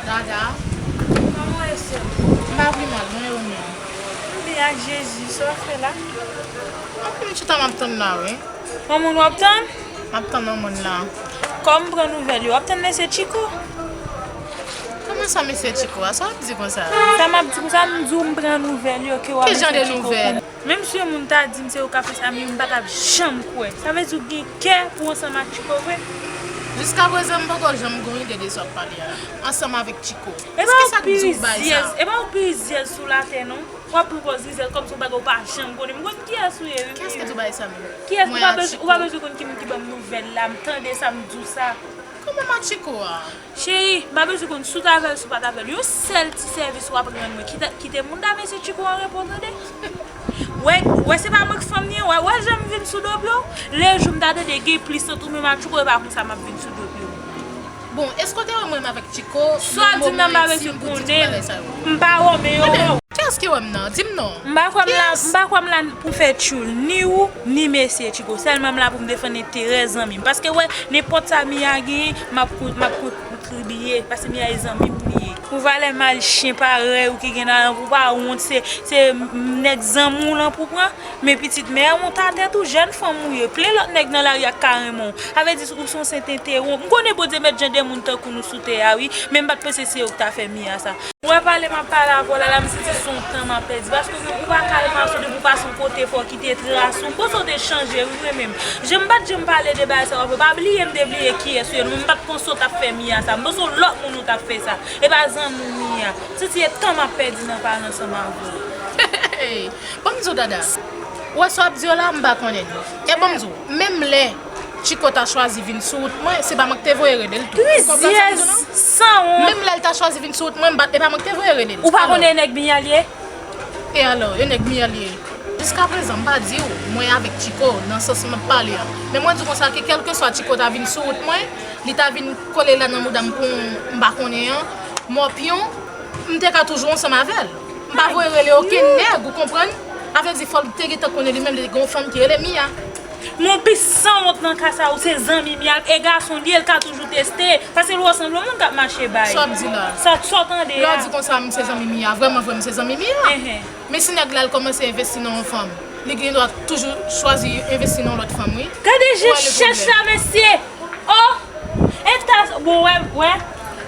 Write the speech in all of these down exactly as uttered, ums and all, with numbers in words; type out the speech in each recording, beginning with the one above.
Dada, kòman w ye, sè? M pa pi mal, mwen, ou menm? M byen ak Jezi, sa w ap fè la? Anpil chita m ap tann la, wi. Yon moun w ap tann? M ap tann yon moun la. Kòm m pran nouvèl yo, w ap tann mesye Tchiko? Kòman sa, mesye Tchiko a? Sa w ap di konsa? Sa m ap di konsa, m di w m pran nouvèl yo, ke w a mesye Tchiko. Ki jan de nouvèl? Menm si yon moun ta di m se ou k ap fè sa, men m pa t ap janm kwè. Sa vle di w gen kè pou w ansanm ak Tchiko vre? Jiskaprezan, m poko janm gon ide de sa w ap pale a, ansanm avèk Tchiko. Epa w pi rizyèz, epa w pi rizyèz sou latè, non? W ap pran pòz rizyèz kòmsi yon bagay ou pa janm konnen. M konn kiyès ou ye, wi. Kiyès ki di w bagay sa menm? Kiyès? Ou pa bezwen, ou pa bezwen konn ki moun ki ban m nouvèl la. M tande sa, m di w sa. Kòman Machiko a? Cheri, m pa bezwen konn si w t avè l, si w pa t avè l. Yon sèl ti sèvis w ap rann mwen. Kite, kite moun ta mesye Tchiko an repo, tande. Wè, wè se pa mwen k fanm li an, wè, wè jan m vin sou do pye w. Lejou m ta tande gen plis ant ou menm ak Tchiko, e pa konsa m ap vin sou do pye w. Bon, èske w te wè mwen menm avèk Tchiko nan moman entim pou di tout bagay sa yo? M pa wè w, men yo wè w. Kiyès ki wè m nan? Di m non. M pa kwè m la, m pa kwè m la pou m fè tchoul, ni ou, ni mesye Tchiko. Sèlman m la pou m defann enterè zanmi m. Paske wè, nenpòt sa Mia genyen, m ap kon-, m ap kon-, kontribiye. Paske Mia e zanmi m li ye. Pou valè mal chen parèy ou ki gen nan, ou pa wont, se, se nèg zanmi w lan pou pran. Men pitit mè, wont atè tou, jèn fanm ou ye. Plen lòt nèg nan lari a k ka renmen w. Sa vle di ou se yon sent entewonp. M konnen Bondye met jan de moun tankou nou sou tè a, wi. Men m pa t panse se yo k ta fè Mia sa. Ou wè pale m ap pale avè w la, la m santi se yon tan m ap pèdi. Paske ou pa ka al mache depi w pase yon kote fò w kite tras ou. M panse w te chanje, wi, mwen menm. Jan m pa t janm pale de bagay sa yo avè w. Pa bliye m te bliye kiyès ou ye, non, men m pa t panse w t ap fè Mia sa. M panse yon lòt moun ou t ap fè sa. E pa zanmi w Mia. M santi se tan m ap pèdi nan pale ansanm avè w. Ban m di w, Dada. Ou wè sa w ap di yo la, m pa konnen li. E ban m di w, menm lè Tchiko ta chwazi vin sou wout mwen, se pa mwen ki te voye rele l tou. Ou konprann sa m di w lan? Rizyèz, sanwont. Menm lè l ta chwazi vin sou wout mwen, m pa, e pa mwen ki te voye rele l. Ou pa konnen e nèg Mia l ye? E alò, e nèg Mia l ye. Jiskaprezan, m pa di w, mwen avèk Tchiko, nan sans m ap pale a. Men mwen di w konsa ke kèlkeswa Tchiko ta vin sou wout mwen, li ta vin kole la nan mouda m pou m pa konnen an, mòpyon, m te ka toujou ansanm avè l. M pa voye rele okenn nèg, ou konprann? Sa vle di fò l te gentan konnen li menm li te gen yon fanm ki rele Mia. Men w pi sanwont nan ka sa, ou se zanmi Mia, e gason li ye, l ka toujou teste. Paske l wè w sanble yon moun k ap mache bay. Sa w ap di la? Sa, sa w tande a? Lè w di konsa, m se zanmi Mia, vrèman vre, m se zanmi Mia. Enhen. Men si nèg la, l kòmanse envesti nan yon fanm, li gen dwa toujou chwazi envesti nan yon lòt fanm, wi. Gade je chèch la, mesye! Oh! E ta, bon, wè, wè,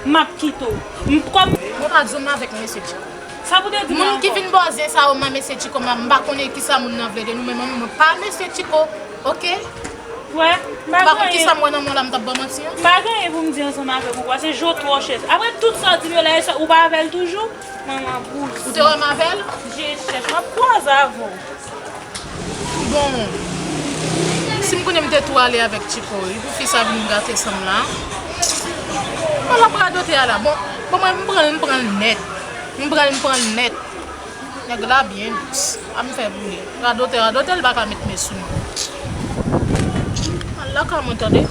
m ap kite w. M, kòm. Mwen pa di w m avèk mesye Tchiko. Sa pou te di m ankò? Moun ki vin bòzyen sa yo, m a mesye Tchiko, m a, m pa konnen kisa moun nan vle de nou, men mwen, mwen pa mesye Tchiko, oke? Wè, m pa konnen kisa m wè nan men w la, m t ap ba w manti an. Pa gen anyen pou m di ansanm avèk ou, paske je w twò chèch. Apre tout sa w di m yo la, e sa, ou pa avè l toujou? Manman bous. Ou te wè m avè l? Je chèch, m ap kwaze avè w. Bon, si m konnen m te tou ale avèk Tchiko, wi, pou fi sa vin gate san m la. Bon, l ap radote a la. Bon, bon, mwen, m pran l, m pran l nèt. M pran l, m pran l nèt. Nèg la byen dous. A m fè pou li. Radote, radote, l pa ka met men sou mwen. Al lakay mwen, tande.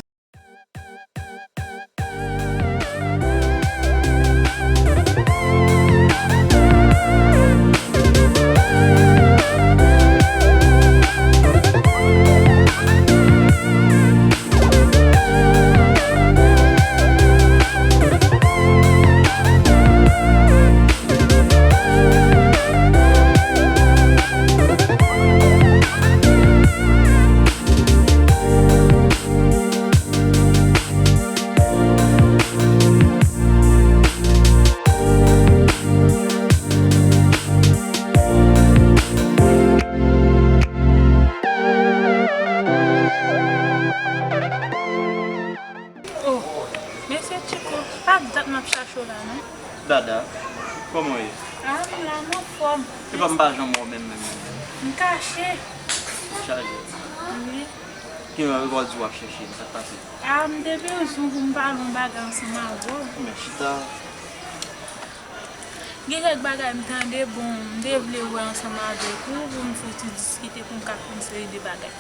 Oh, mesye Tchiko, pa dat m ap chache w la, non. Dada, kòman w ye? Ah, m la, m anfòm. Epa m pa janm wè w menm, menm, menm. M kache. Ou chaje? Wi. Ki jan w di w ap chèche m, sa k pase? Ah, m te bezwen pou m pale yon bagay ansanm avè w. Men chita. Gen kèk bagay m tande, bon, m te vle wè ansanm avèk ou, pou m fè yon ti diskite, pou m ka konn seri de bagay.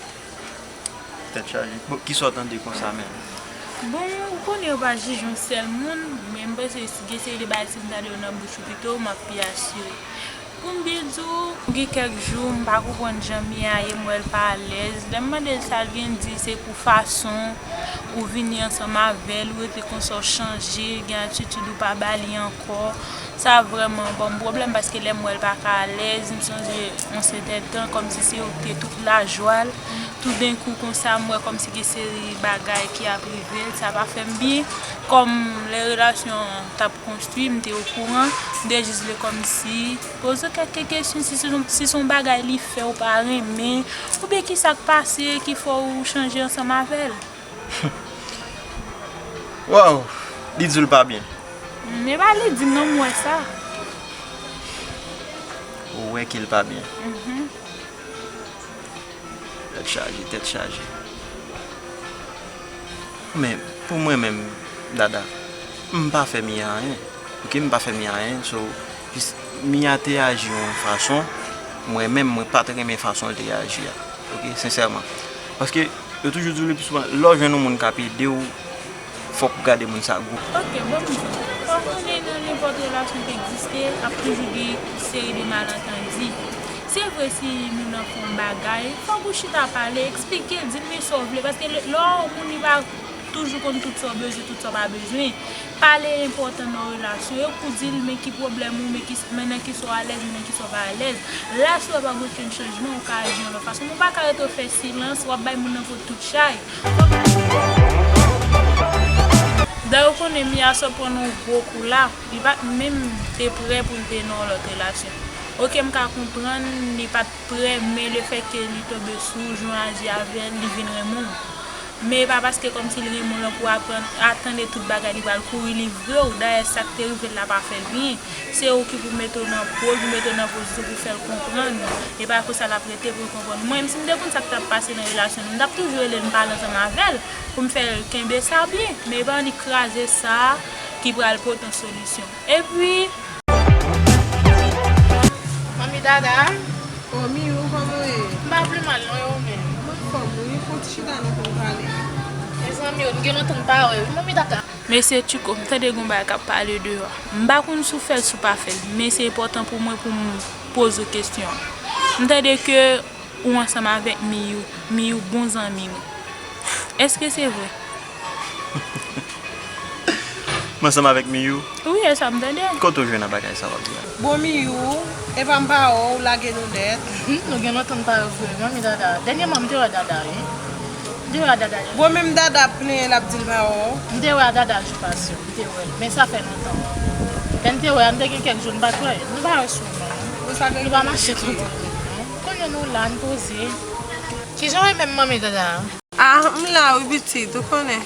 Tèt chaje. Bon, kisa w tande konsa menm? Bon, ou konnen yo pa jije yon sèl moun, men m panse gen seri de bagay si m tande yo nan bouch ou pito, m ap pi asire. Pou m byen di w, gen kèk jou, m pa konprann jan Mia ye, m wè l pa alèz. Lè m mande l sa, l byen di se pou fason ou vini ansanm avè l, ou rete konsa, w chanje, gen atitid ou pa ba li ankò. Sa vrèman ban m pwoblèm, paske lè m wè l pa ka alèz, m sonje yon sèten tan, kòmsi se ou ki te tout lajwa l. Toudenkou konsa, m wè kòmsi gen seri bagay ki ap rive l, sa pa fè m byen. Kòm lè relasyon an t ap konstwi, m te okouran, m te jis vle kòmsi poze w kèk kesyon, si se yon, si se yon bagay li fè ou pa renmen, oubyen ki sa k pase ki fè w chanje ansanm avè l. Waw, li di w l pa byen. E pa li di m non, m wè sa. Ou wè ke l pa byen. Tèt chaje, tèt chaje. Men, pou mwen menm, Dada, m pa fè Mia anyen. Oke, m pa fè Mia anyen. So, jis Mia te aji yon fason, mwen menm, mwen pa t renmen fason l te aji a. Oke, sensèman. Paske, yo toujou di w le pli souvan, lè w jwenn yon moun k ap ede w, fòk ou gade moun sa gou. Ok, bon, m di w, fò konnen nan nenpòt relasyon ki egziste, ap toujou gen seri de malantandi. Se vre, si moun nan fè yon bagay, fòk ou chita pale, eksplike l, di l men sa w vle, paske lè, lè w wè yon moun li pa toujou konn tout sa w bezwen, tout sa w pa bezwen. Pale enpòtan nan relasyon yo, pou di l men ki pwoblèm ou, men ki, men nan ki sa w alèz, men nan ki sa w pa alèz. La, si w wè pa gen okenn chanjman, ou ka aji yon lòt fason. Men w pa ka rete w fè silans, w ap bay moun nan pot tout chay. Dayè, ou konnen Mia sot pran yon gwo kou la, li pa t menm te prè pou l te nan yon lòt relasyon. Oke, m ka konprann li pa t prè, men lefètke li tonbe sou w, jan w aji avè l, li vin renmen w. Men e pa paske kòmsi l renmen w lan pou aprann, atann e tout bagay li pral kouri livre w. Dayè, sa k te rive l la pa fè l byen. Se ou ki pou mete w nan po l, pou mete w nan pozisyon pou fè l konprann. E pa konsa l ap rete pou l konprann. Mwen menm, si m te konn sa k t ap pase nan relasyon nou, m t ap toujou rele l, m pale ansanm avè l, pou m fè l kenbe sa byen. Men e pa annik kraze sa ki pral pote yon solisyon. Epi, Manmi Dada, O Miyou, kòman w ye? M pa pi mal non, e ou menm? M anfòm wi, fè yon ti chita nou pou n pale. Mezanmi, nou gen lontan n pa wè wi, Manmi Dada. Mesye Tchiko, m tande gen yon bagay k ap pale deyò a. M pa konn si w fè l, si w pa fè l, men se enpòtan pou mwen pou m poze w kesyon an. M tande ke ou ansanm avèk Miyou, Miyou bon zanmi w. Èske se vre? M ansanm avèk Miyou. Wi, e sa m tande. Kote w jwenn nan bagay sa w ap di a? Bon Miyou, e pa m pa wè w, ou lage nou nèt. Nou gen lontan n pa wè vre, Manmi Dada. Dènyèman, m te wè Dada, wi. M te wè Dada. Bon, menm Dada ap plenyen, l ap di l pa wè w. M te wè Dada jou pase, m te wè l. Men sa fè lontan. Lè n te wè a, n te gen kèk jou n pa t wè. Nou pa wè souvan. Bon, sa gen Nou pa mache kontan. Kounye a nou la, n poze. Kijan w ye menm, Manmi Dada? Ah, m la wi pitit, ou konnen.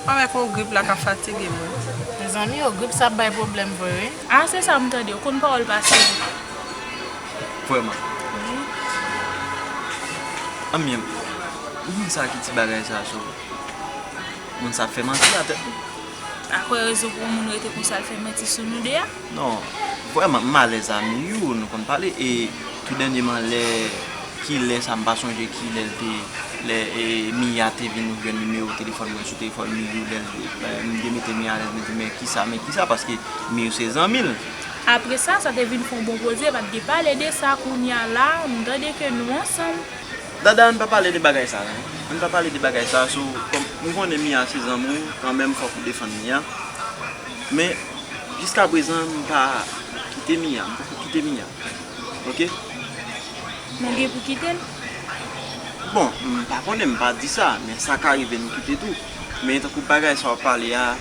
Avèk yon grip la k ap fatige mwen. Mezanmi, yo, grip sa ap bay pwoblèm vre wi. A, se sa m tande, ou konn pawòl pase wi. Vrèman. Anmyè, moun sa ki di bagay sa sou moun sa ap fè manti atè. Akwè rezon pou yon moun rete konsa l fè manti sou nou de a? Non, vrèman, m alèz a Miyou, nou konn pale, e tou dènyèman lè, kilè sa, m pa sonje kilè l te, lè e, Mia te vin jwenn nimewo telefòn mwen sou telefòn Miyou, lè l, lè m te mete Mia alèz, mwen di men kisa, men kisa, paske Miyou se zanmi l. Apre sa, sa te vin fè yon bon koze, pa t gen pale de sa, kounye a la, m tande ke nou ansanm. Dada, ann pa pale de bagay sa non. Ann pa pale de bagay sa, so, kòm m konnen Mia se zanmi w, kanmenm fòk ou defann Mia. Men, jiskaprezan, m pa kite Mia, m poko kite Mia. Oke? Nou gen pou kite l? Bon, m pa konnen, m pa di sa, men sa ka rive nou kite tou. Men tankou bagay sa w ap pale a,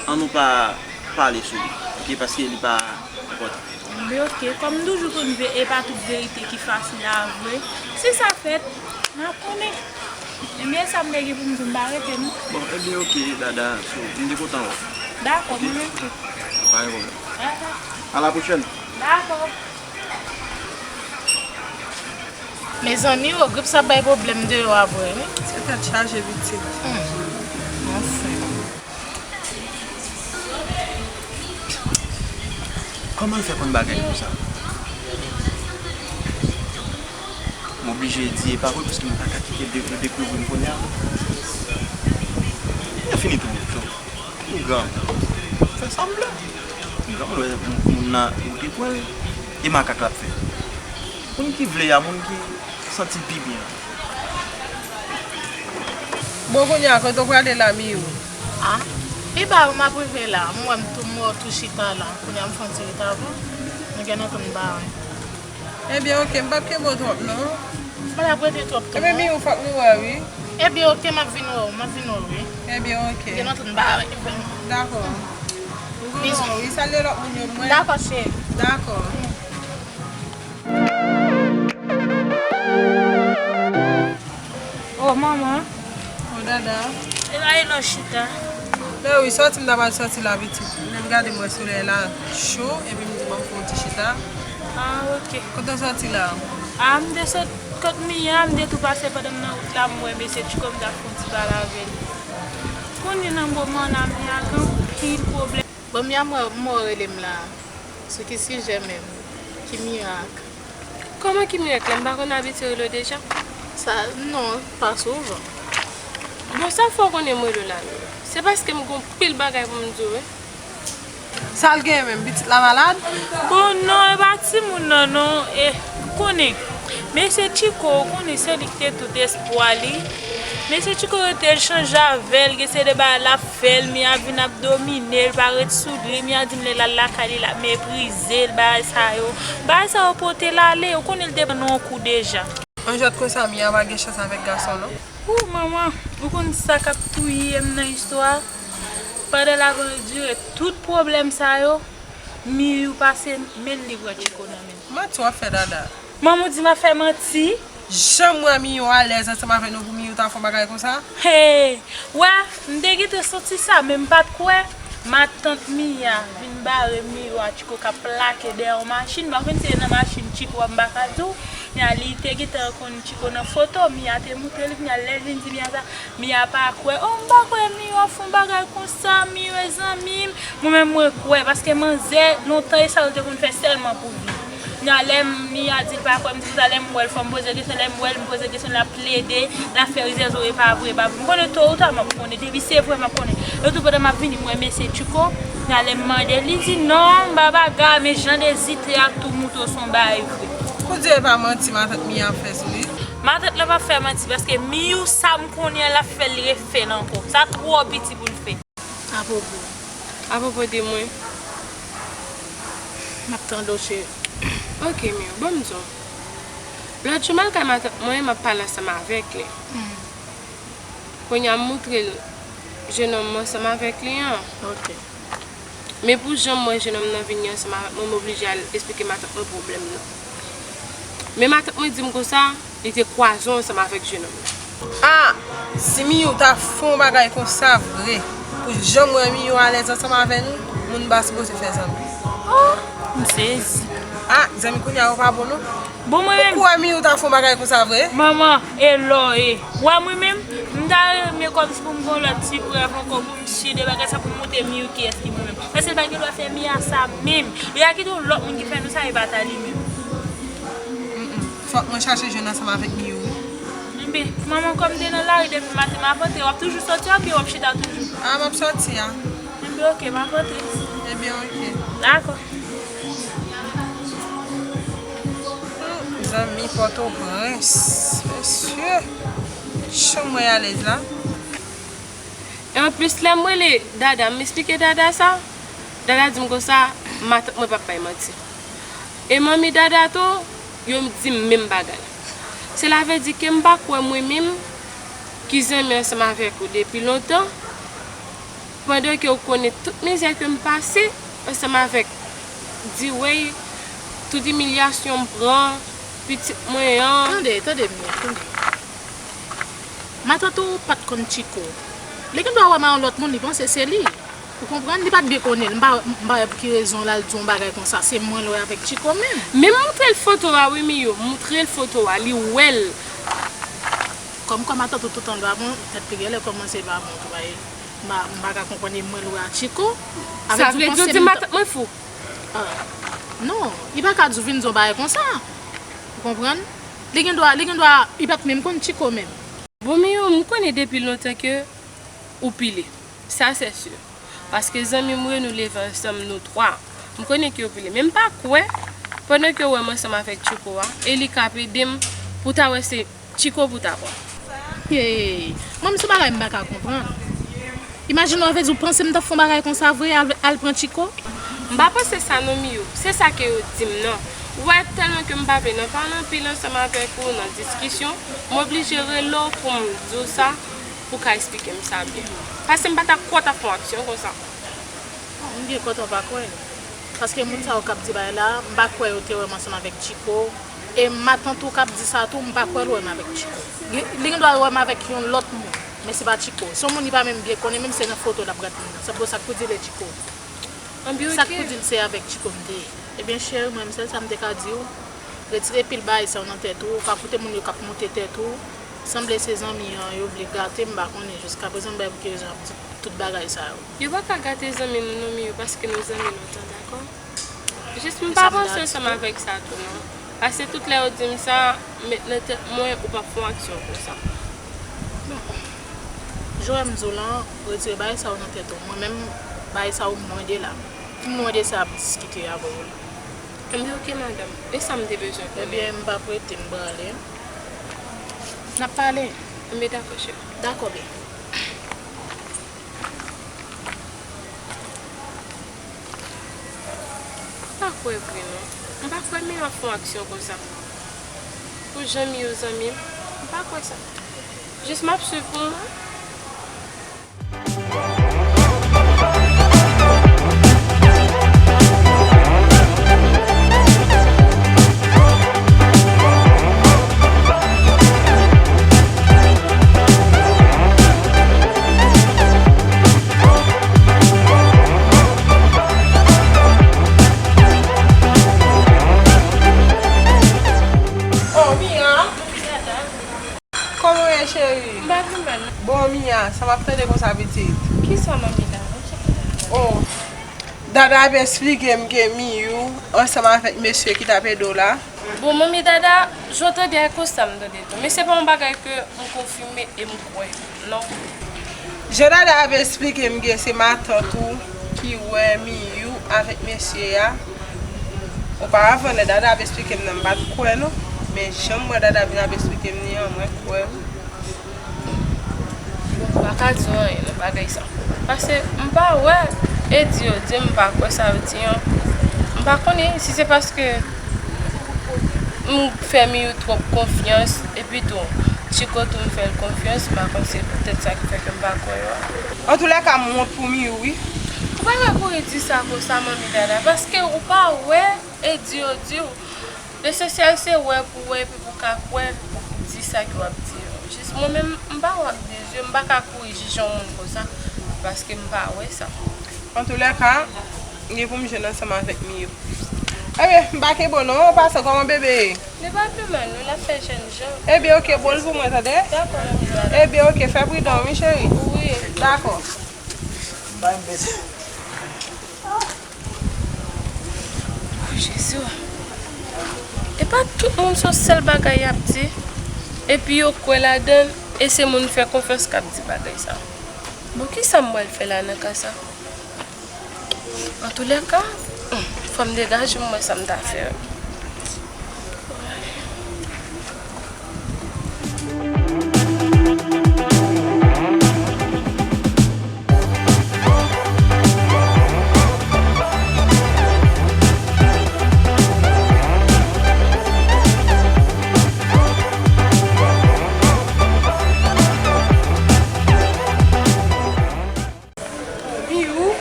ann nou pa pale sou li, oke? Paske li pa enpòtan. Anben oke, kòm m toujou konn ve-, e pa tout verite ki fasil a avwe. Si sa fèt, n a konnen. Ebyen, sa m te gen pou m di, m pa rete non. Bon, ebyen, oke, Dada, so, m te kontan wè w. Dakò, mwen menm tou. Pa gen pwoblèm. Dakò. A la pwochèn. Dakò. Mezanmi, yo, grip sa bay pwoblèm deyò a vre wi. Se tèt chaje pitit. Anfen. Kòman l fè konn bagay konsa? M oblije di e pa vre paske m pa ka kite de, yo dekouvri m kounye a. Yo fini tou byen, so. M granmoun. Fè sa m vle. M granmoun, wè moun nan ou te kwè e makak l ap fè. Moun ki vle a, moun ki santi l pi byen. Bon, kounye a, kote w prale la, Miyou? Ah, pi ba ou m ap rive la. M wè m tou, m wè w tou chita la. Kounye a m fè yon ti rit avè w. Nou gen antann bare. Ebyen, oke, m p ap kenbe w twòp, non. M pa t ap rete twòp tou, Ebyen, non. Miyou, fòk nou wè, wi. Ebyen, oke, m ap vin wè w, m ap vin wè w, wi. Ebyen, oke. Gen antann bare. Dakò. M konnen w, wi. Salye lòt moun yo pou mwen. Dakò, cheri. Dakò. Oh, manman. Oh, dada. E la e lò chita. Mè wi, sòti m ta pral sòti la, pitit. Lè m gade m wè solèy la cho, epi m di ban m fè yon ti chita. Ah, ok. Kote w sòti la? Ah, m te sot kot Miya, m te tou pase pandan m nan wout la, m wè mesye Tchiko, m ta fè yon ti pale avè l. Konnen nan moman an la, Miya gen anpil pwoblèm. Bon, Miya, m wè, m wè w rele m la. Sou ki sijè menm? Ki mirak? Kòman ki mirak la? M pa konn abitye rele w deja? Sa, non, pa souvan. Bon, sa fè w konnen m rele w la menm? Se paske m gon pil bagay pou m di w, wi. Sa l genyen menm? Pitit la malad? Bon, non, e pa timoun nan, non. E, konnen. Mesye Tchiko, ou konnen se li ki te tout espwa li. Mesye Tchiko rete l chanje avè l, gen se de bagay l ap fè l, Miya vin ap domine l, pa ret sou li, Miya di m lè l al lakay li, l ap meprize l, bagay sa yo. Bagay sa yo pote l ale, ou konnen l te pran nan yon kou deja. Yon jwèt konsa, Miya pa gen chans avèk gason, non. Ou manman, ou konn sa k ap touye m nan istwa a? Pandan l ap andire tout pwoblèm sa yo, Miyou pase men l, li pran Tchiko nan men l. Manti w ap fè, dada. Manman, ou di m ap fè manti? Janm wè Miyou alèz ansanm avè nou pou Miyou ta fè yon bagay konsa? Hey! Wè, m te gentan santi sa, men m pa t kwè. Matant Miya vin bare Miyou a Tchiko k ap plake dèyè yon machin. M pa konn si se nan machin Tchiko a, m pa ka di w. Miya, li te gentan konn Tchiko nan foto. Miya te montre li, Miya, lè l vin di Miya sa, Miya pa kwè. Oh, m pa kwè Miyou ap fè yon bagay konsa, Miyou e zanmi m. Mwen menm mwen kwè, paske manzè, lontan e sa yo te konn fè sèlman pou li. Nan lè m, Miya di l pa kwè m, di konsa, lè m wè l, fò m poze kesyon, lè m wè l, m poze kesyon, l ap plede, l ap fè rizèzo, e pa vre, e pa vre. M konnen to ou ta m ap konnen, depi se vre m ap konnen. E tou pandan m ap vini, m wè mesye Tchiko, nan lè m mande, li di non, m pa bagay, men jan l ezite ak tou moute w se yon bagay vre. Pou di e pa manti matant Miya ap fè sou li. Matant lan p ap fè manti, paske Miyou sa m konnen an, l ap fè l refè l ankò. Sa twò piti pou l fè. Apwopo. Apwopo de mwen. M ap tande w, cheri. Ok, Miyou, ban m di w. Lòt jou, m al kay matant mwen, m ap pale ansanm avèk li. Kounye a, m montre l jennonm mwen ansanm avèk li an. Ok. Men pou jan m wè jennonm nan vini ansanm avèk mwen, m oblije al esplike matant mwen pwoblèm nan. Men matant mwen di m konsa, li te kwaze w ansanm avèk jennonm nan. Ah! Si Miyou ta fè yon bagay konsa vre, pou jan m wè Miyou alèz ansanm avè nou, moun pa sipoze fè zanmi. Oh, m sezi. Ah, zanmi kounye a yo pa bon non. Bon, mwen menm. Ou kwè Miyou ta fè yon bagay konsa vre? Manman, e lò e. Wè mwen menm, m ta renmen kòmsi pou m gen yon lòt ti prèv ankò pou m si de bagay sa pou m montre Miyou kiyès ki mwen menm. Paske l pa gen dwa fè Miya sa menm. Li a kite yon lòt moun ki fè nou sa, e pa ta li menm. Fòk mwen chache jwenn ansanm avèk Miyou. Enben, manman, kòm m te nan lari depi maten, m ap antre, w ap toujou sòti oubyen w ap chita toujou? Ah, m ap sòti a. Enben, oke, m ap antre. Ebyen, oke. Dakò. Zanmi Pòtoprens, mesye. Chanm mwen alèz la. E anplis, lè m rele Dada, m esplike Dada sa, Dada di m konsa, matant mwen p ap bay manti. E manmi Dada tou, yo di m menm bagay. Sela vle di ke m pa kwè mwen menm ki zanmi ansanm avèk ou depi lontan, pandan ke ou konnen tout mizè ke m pase ansanm avèk D-Way, tout imilyasyon m pran, pitit mwen an. Tande, tande, Miyou, tande. Matant ou pa t konn Tchiko. Li gen dwa wè m a yon lòt moun, li panse se li. Ou konprann? Li pa t byen konnen l. M pa, m pa wè pou ki rezon l al di yon bagay konsa. Se mwen l wè avèk Tchiko menm. Men m montre l foto a wi, Miyou. M montre l foto a, li wè l. Kòm, kòm matant ou tout tan l pa bon, tèt li genlè kòmanse pa bon tou, paske m pa, m pa ka konprann, e mwen l wè a Tchiko. Sa vle di w di matant mwen fou? Ah, non, li pa ka di w vin di yon bagay konsa. Ou konprann? Li gen dwa, li gen dwa, li pa t menm konn Tchiko menm. Bon, Miyou, m konnen depi lontan ke ou pile. Sa, se si. Paske zanmi m yo, nou leve ansanm, nou twa. M konnen ke ou pile. Men m pa kwè Pandan ke w wè m ansanm avèk Tchiko a, e li k ap ede m pou ta wè se Tchiko pou ta pran. Hey, mwen, se bagay m pa ka konprann. Imajine w, vle di w panse m t ap fè yon bagay konsa vre, al, al pran Tchiko? M pa panse sa non, Miyou. Se sa ke yo di m nan. Ou wè, tèlman ke m pa vle nan pale anpil ansanm avèk ou nan diskisyon, m oblije rele w pou m di w sa, pou w ka esplike m sa byen. Paske m pa ta kwè w t ap fè yon aksyon konsa. M byen kontan w pa kwè. Paske moun sa yo k ap di bagay la, m pa kwè yo te wè m ansanm avèk Tchiko. E matant ou k ap di sa tou, m pa kwè l wè m avèk Tchiko. Li, li gen dwa wè m avèk yon lòt moun, men se pa Tchiko. Se yon moun li pa menm byen konnen, menm se nan foto l ap gade moun nan. Se pou sa k pou di l e Tchiko. Sa k pou di l se avèk Tchiko m te ye. Ebyen, cheri, mwen, sèl sa m te ka di w, retire pil bagay sa yo nan tèt ou, ou pa koute moun yo k ap monte tèt ou. Sanble se zanmi an yo vle gate, m pa konnen. Jiskaprezan, m pa wè pou ki rezon y ap di tout bagay sa yo. Yo pa ka gate zanmi m non, Miyou, paske nou zanmi lontan, dakò? Jis m pa panse ansanm avèk sa tou non. Paske tout lè yo di m sa, m met nan tèt mwen ou p ap fè yon aksyon konsa. Bon. Jan m di w lan, retire bagay sa yo nan tèt ou. Mwen menm, bagay sa yo m lwen de la. M lwen de sa ap diskite avè w la. Enben, oke, madanm. E sa m te bezwen konnen. Ebyen, m p ap rete, m prale. N ap pale. Enben, dakò, cheri. Dakò, bebe. M pa kwè vre non. M pa kwè Miyou ap fè yon aksyon konsa. Pou jan Miyou zanmi m, m pa kwè sa. Jis m ap swiv pou mwen. Oh, Mia! Kòman w ye, cheri? M pa pi mal non. Bon, Mia, sa m ap tande konsa, pitit? Kisa, manmi la? Oh, Dada ap esplike m ke Miyou ansanm avèk mesye ki t ap ede w la. Bon, manmi Dada, jan w tande a, konsa m tande tou. Men se pa yon bagay ke m konfime e m kwè, non. Jan Dada ap esplike m ke se matant ou ki wè Miyou avèk mesye a. Oparavan, lè Dada ap esplike m nan, m pa t kwè, non. Men jan m wè Dada vin ap esplike m li an, mwen kwè, wi. Bon, m pa ka di w anyen nan bagay sa. Paske m pa wè, e di yo di m pa kwè sa yo di an. M pa konnen si se paske m fè Miyou twòp konfyans, epi tou, Tchiko tou m fè l konfyans, m pa konn se poutèt sa ki fè ke m pa kwè yo a. Antoulèka, m wont pou Miyou, wi. Ou pa ka kouri di sa konsa, manmi Dada, paske ou pa wè, e di yo di w. Lesansyèl se wè pou wè, epi pou ka kwè, pou di sa ke w ap di yo. Jis mwen menm, m pa wè ak de zye, m pa ka kouri jije yon moun konsa, paske m pa wè sa. Antoulèka, m gen pou m jwenn ansanm avèk Miyou. Ebyen, m pa kenbe w non, an pasan, kòman bebe ye? Li pa pi mal non, l ap fè jènjan. Ebyen, oke, bo l pou mwen, tande? Dakò, manmi Dada. Ebyen, oke, fè pridan, wi, cheri. Wi. Dakò. Bay m bese. Oh, Jezi. E pa tout moun se yon sèl bagay y ap di, epi yo kwè ladan l, e se moun fè konfyans k ap di bagay sa. Bon, kisa m pral fè la nan ka sa? Antoulèka, hmm, fò m degaje m wè sa m ta fè. Miyou?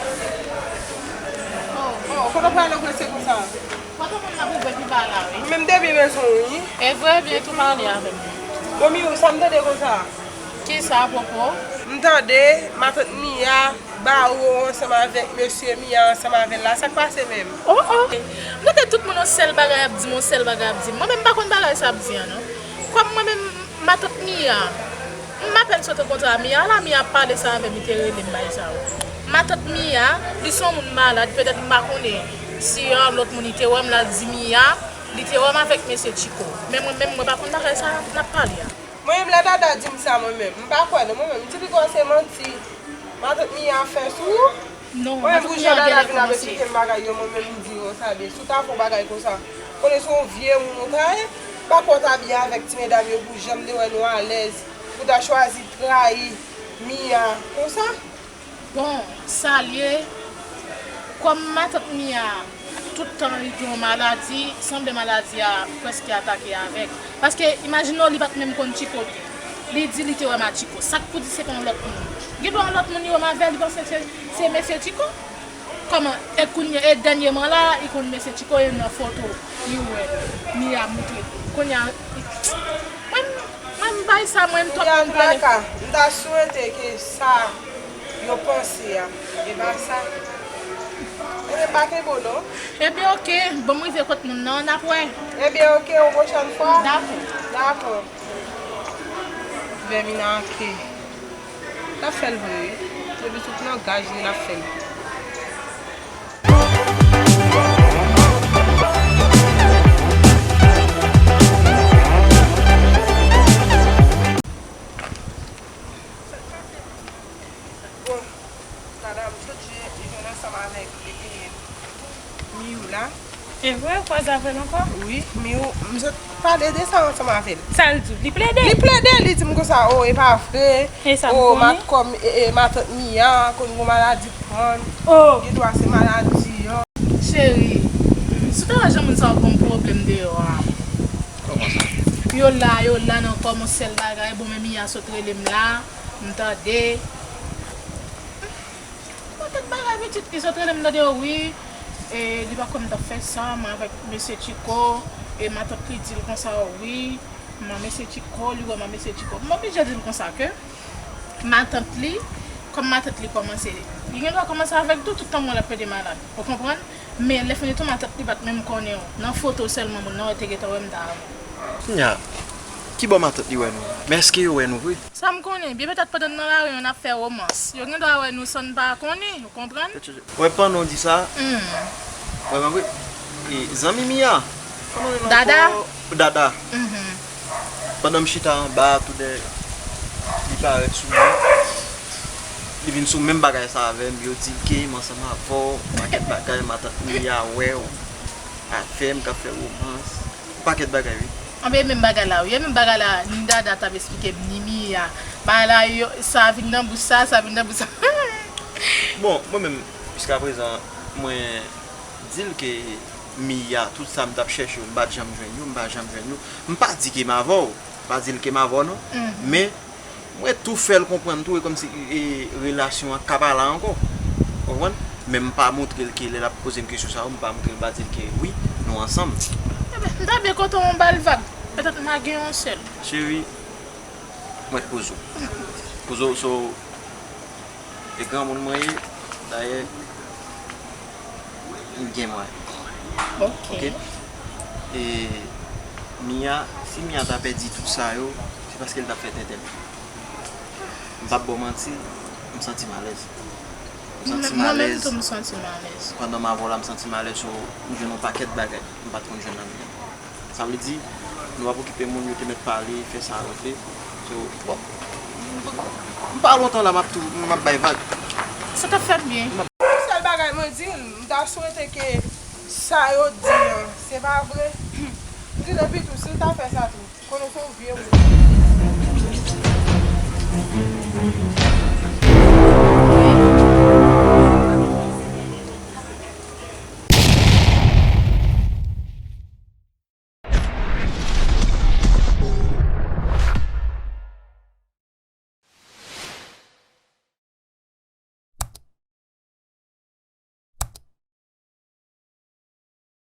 Oh, kote w prale w prese konsa? Pòt ou konn ap ouvè pi ba la, wi. Men m te byen bezwen w, wi. E vre, byen tou pale avè m. Bon, Miyou, sa m tande konsa? Kisa, pwopo? M tande matant Mia, Bawo ansanm avèk mesye Mia ansanm avè l la. Sa k pase menm? Oh, oh. M tande tout moun yon sèl bagay ap di m, yon sèl bagay ap di m. Mwen menm m pa konn bagay sa ap di an non. Kòm mwen menm, matant Mia, m apèn sot rankontre a Mia la, Mia ap pale sa avè m, li te rele m bay sa yo. Matant Mia, li se yon moun malad, petèt m pa konnen si yon lòt moun li te wè m, l al di Mia, li te wè m avèk mesye Tchiko. Men mwen menm, mwen pa konn bagay sa n ap pale a. Mwen menm lè Dada di m sa mwen menm, m pa kwè non mwen menm, m di piga se manti matant Mia fè sou ou. Non, mwen menm pou jan Dada vin ap esplike m bagay yo, mwen menm m di yo sa byen, si w ta fè yon bagay konsa, Konnen se yon vye moun ou ta ye, pa kwè w ta byen avèk ti medam yo pou janm te wè nou alèz, pou w ta chwazi trayi Mia konsa. Bon, sa l ye, kòm matant Mia, tout tan li gen yon maladi, sanble maladi a prèske atake avè l. Paske, imajine w, li pa t menm konn Tchiko byen. Li di li te wè m ak Tchiko. Sa k pou di se pa yon lòt moun? Gen dwa yon lòt moun li wè m avè l, li panse se, se mesye Tchiko? Kòman? E kounye, e dènyèman la, li konn mesye Tchiko, e nan foto, li wè, Mia montre. Kounye a, mwen, mwen, m bay sa, mwen, m twòp moun pale. Antouka, m ta swete ke sa yo panse a, e pa sa. Ebyen, pa kenbe w non. Ebyen, oke, bon, m rive kot moun nan, n ap wè. Ebyen, oke, yon pwochèn fwa. Dakò. Dakò. Vèmin ake. L ap fè l vre, wi. Depi sou plan gaj li, l ap fè l. Bon, madanm, m sot jwe, jwe ansanm avèk, e, e, Miyou la. E vre, ou kwaze avè l ankò? Wi, Miyou, m sot pale de sa ansanm avè l. Sa l di w? Li plede? Li plede, li di m konsa, o, e pa vre. E sa m konnen. O, ma, kòm, e, e, matant Mia konn gon maladi pran. O. Gen dwa se maladi an. Cheri, si w ta wè jan moun sa yo gon pwoblèm deyò a. Kòman sa? Yo la, yo la nan kò m, yon sèl bagay, bon, men Mia sot rele m la, m tande. Yon pakèt bagay pitit, li sot rele m tande, wi, e, li pa kwè m t ap fè sa, mwen avèk mesye Tchiko, e matant li di l konsa, wi, man mesye Tchiko, li wè man mesye Tchiko. M oblije di l konsa ke matant li, kòm matant li kòmanse, li gen dwa kòmanse avèk tou, tout tan mwen l ap plede malad. Ou konprann? Men lè fini tou, matant li pa t menm konnen w. Nan foto sèlman moun nan wè te gentan wè m ta avè w. Kounya, kibò matant li wè nou? Men èske yo wè nou vre? Sa m konnen, byen petèt pandan n nan lari an n ap fè womans. Yo gen dwa wè nou san n pa konnen, ou konprann? Wè pandan w di sa, hmm, vrèman vre, e, zanmi Mia, kòman li rele ankò? Dada. Dada. Mhm. Pandan m chita anba, toudè, li parèt sou mwen. Li vin sou menm bagay sa avè m. Yo di l ke m ansanm avè w, pakèt bagay, matant Mia wè w, afè m k ap fè womans, pakèt bagay, wi. Anben, e menm bagay la, wi. E menm bagay la, ni Dada t ap esplike m, ni Mia. Bagay la, yo, sa vin nan bouch sa, sa vin nan bouch sa. Bon, mwen menm, jiskaprezan, mwen di l ke Mia, tout sa m t ap chèche yo, m pa t janm jwenn yo, m pa janm jwenn yo. M pa di ke m avè w, m pa di l ke m avè w non. Mhm. Men, mwen tou fè l konprann tou, e kòmsi, e, relasyon an ka pa la ankò. Ou konprann? Men m pa montre l ke lè l ap poze m kesyon sa yo, m pa montre l, m pa di l ke wi, nou ansanm. Enben, m ta byen kontan w ba l vag. Petèt m a gen yon sèl. Cheri, mwen poze w. Poze w, so, e granmoun mwen ye, dayè, m gen mwen. Ok. Ok? E Mia, si Mia ta pèdi tout sa yo, se paske l t ap fè tenten. M p ap ba w manti, m santi m alèz. M santi m alèz. Mwen menm tou, m santi m alèz. Pandan m avè w la, m santi m alèz, so, m jwenn yon pakèt bagay m pa t konn jwenn nan Mia. Sa vle di, nou ap okipe moun, yo te mèt pale, fè sa yo vle. So, bon, m pa lontan la, m ap tou, m ap bay vag. Sa t ap fè m byen. Sèl bagay mwen di l, m ta swete ke sa yo di an, se pa vre. M di l epi tou, si l ta fè sa tou, konnen se yon vye moun.